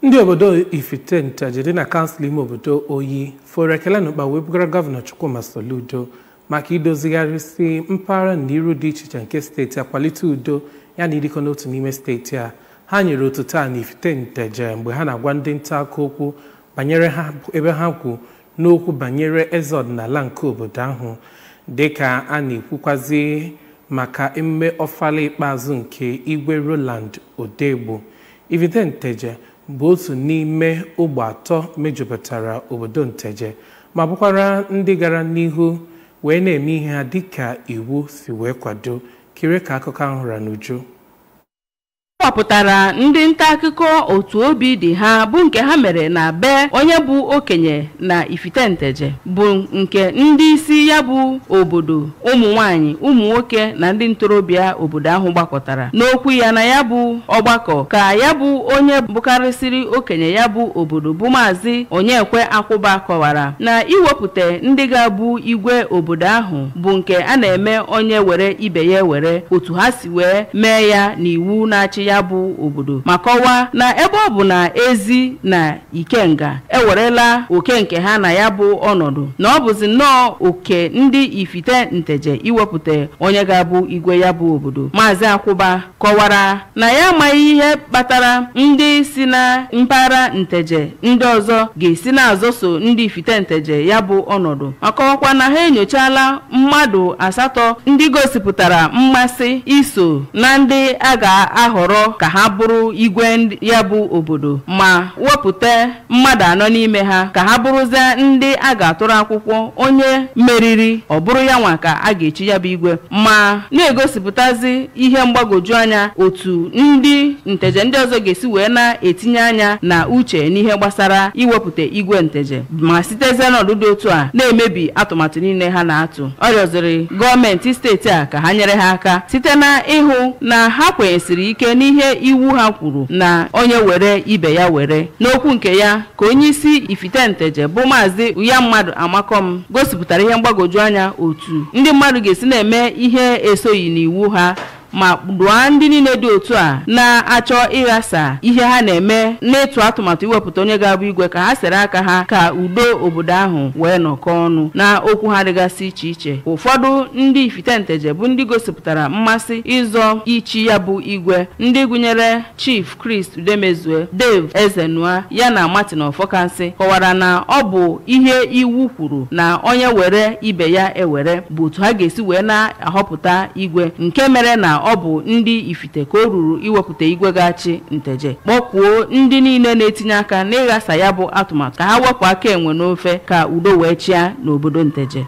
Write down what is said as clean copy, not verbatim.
Ndị obodo Ifite Nteje dị na kansụl ime obodo Oyi foro ekele n'ụkpa wee bugara Gọvanọ Chukwuma Soludo maka idozigharịsị mpaghara na iru dị iche iche nke steeti a, kwalite udo ya na ịdịkọ n'otu n'ime steeti a. Ha nyere otuto a na Ifite Nteje mgbe ha na-agwa ndị nta akụkọ okwu banyere ha ebe ha kwu n'okwu banyere eze ọdịnala nke obodo ahụ, dịka a na-ekwukwazi maka emume ọfala ikpeazụ nke Igwe Roland Odegbo. Ifite Nteje bụ otu n'ime ogbe atọ mejupụtara obodo Nteje, ma bụkwara ndị gara n'ihu wee na-eme ihe ha dịka iwu si wee kwado. Kiri ka akụkọ ahụ ra n'uju. Kpọpụtara ndị nta akụkọ otu obi dị ha bụ nke ha mere na be onye bụ okenye na Ifite Nteje, bụ nke ndị isi ya bụ obodo, ụmụ nwanyị, ụmụ nwoke na ndị ntorobịa obodo ahụ gbakọtara. N'okwu ya na ya bụ ọgbakọ, ka ya bụ onye bụkarịsịrị okenye ya bụ obodo bụ Maazị Onyekwe Akwụba kọwara na iwepụta ndị ga-abụ igwe obodo ahụ bụ nke a na-eme onye were ibe ya were otu ha si wee mee ya n'iwu na-achị ya bụ obodo, ma kọwaa na ebe ọ bụ na ezi na ikenga ewerela oke nke ha na ya bụ ọnọdụ, na ọ bụzi nnọọ oke ndị Ifite Nteje iwepụta onye ga-abụ igwe ya bụ obodo. Maazị Akwụba kọwara na ya amaghị ihe kpatara ndị si na mpaghara Nteje ndị ọzọ ga-esi na-azọso ndị Ifite Nteje ya bụ ọnọdụ, ma kọwakwa na ha enyochala mmadụ 8 ndị gosipụtara mmasị iso na ndị a ga-ahọrọ ka ha bụrụ igwe ya bụ obodo, ma wepụta mmadụ 4 n'ime ha ka ha bụrụzie ndị a ga-atụrụ akwụkwọ, onye meriri ọ bụrụ ya nwa ka a ga-echi ya bụ igwe, ma na-egosipụtazi ihe mgbagwoju anya otu ndị Nteje ndị ọzọ ga-esi wee na-etinye anya na uche n'ihe gbasara iwepụta igwe Nteje, ma sitezie n'ọdụ dị otu a na-emebi atụmatụ niile ha na-atụ. Ọ rịọziri gọọmenti steeti a ka ha nyere ha aka site na ịhụ na ha kwenyesiri ike n'ihe iwu ha kwuru na onye were ibe ya were. N'okwu nke ya ka onye isi Ifite Nteje bụ Maazị Uya Mmadụ Amakom gosipụtara ihe mgbagwoju anya otu ndị mmadụ ga-esi na-eme ihe esoghị n'iwu ha, ma dụọ ndị niile dị otu a na-achọ ịghasa ihe ha na-eme n'ịtụ atụmatụ iwepụta onye ga-abụ igwe ka ha sere aka ha ka udo obodo ahụ wee nọkọ ọnụ. Na okwu ha dịgasị iche iche, ụfọdụ ndị Ifite Nteje bụ ndị gosipụtara mmasị ịzọ ichi ya bụ igwe, ndị gụnyere Chief Chris Udemezue, Dave Ezenua ya na Martin Ofokansi, kọwara na ọ bụ ihe iwu kwuru na onye were ibe ya ewere bụ otu ha ga-esi wee na-ahọpụta igwe, nke mere na ọ bụ ndị Ifite ka o ruru iwepụta igwe ga-achị Nteje. Kpọkwuo ndị niile na-etinye aka n'ịghasa ya bụ atụmatụ ka ha wepụ aka enwe n'ofe ka udo wee chịa n'obodo Nteje.